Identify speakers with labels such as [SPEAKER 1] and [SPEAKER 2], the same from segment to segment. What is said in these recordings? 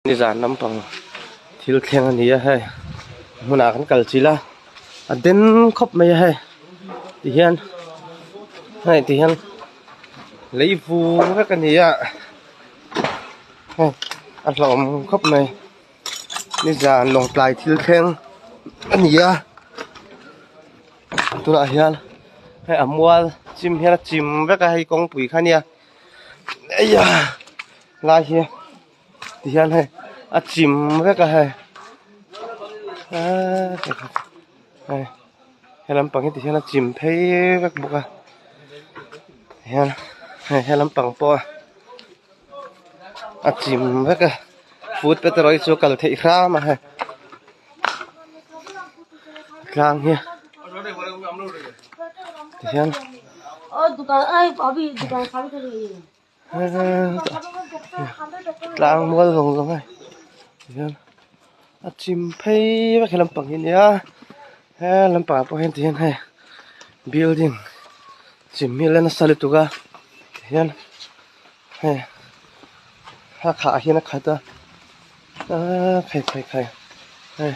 [SPEAKER 1] Nizan lampang thil thleng a ni a hei hmunah kan kal chilh a a den khawp mai a hei tihian hei tihian lei vur vek a ni a hei a hlauhawm khawp mai nizan lawngtlai thil thleng a ni a tunah hian hei a mual chim hian a chim vek a hei kawngpui kha a nia eiah lai hi. Tihian hei a chim vek a hei aaa hei he lampang hi tihian a chim phei vek bawk a tihian hei he lampang pawh a chim vek a foot path erawh hi chu a kal theih hram a hei tlang hi tihian. Tlang mual zawng zawng hei tihian a chim phei vek he lampang hi ania he lampangah pawh hian tihian hei building chim hi a la nasa lutuk a tihian hei a khah hian a khat a aaa khai khai khai hei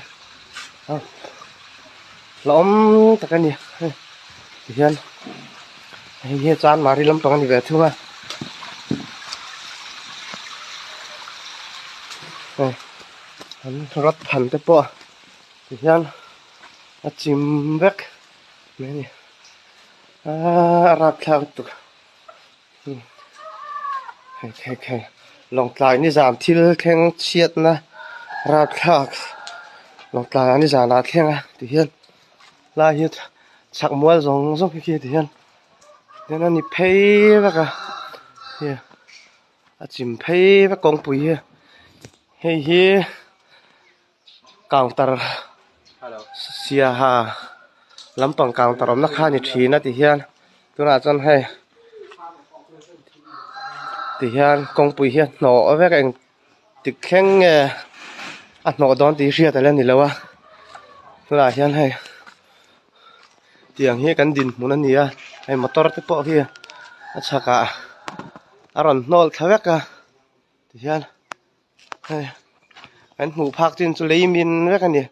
[SPEAKER 1] hlauhawm tak a ni hei tihian hei hi chanmari lampang a ni ve thung a hei an rat phan te pawh tihian a chim vek mai a ni aaa a rapthlak lutuk. Hei hei hei lawngtlai nizan thil thleng chhiatna rapthlak lawngtlai ah nizan ah a thleng a ti hian lai hi chhak mual zawng zawng hi khi ti hian tihian a ni phei vek a hei a chim phei vek kawngpui hi hei hi counter siaha lampang counter awmna kha a ni thin a ti hian tunah chuan hei ti hian kawngpui hi a hnawh vek a engtik thleng nge a hnawh dawn tih hriat ala ni lo a tunah hian hei tiang hi kan dinhmun a ni a hei motor te pawh hi a chhakah a rawn hnawl thla vek a tihian. Hei kan hmuh phak chin chu lei min vek a ni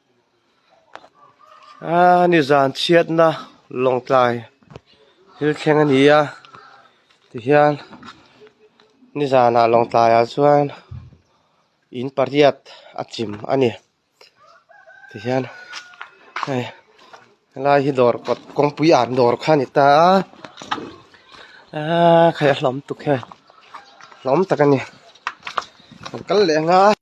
[SPEAKER 1] a nizan chhiatna lawngtlai thil thleng a ni a tihian nizanah lawngtlai ah chuan in pariat a chim a ni tihian hei helai hi dawr kawt kawngpui an dawr kha a ni ta a aaa khai a hlawm tuk hei hlawm tak a ni kan kal leh ang a.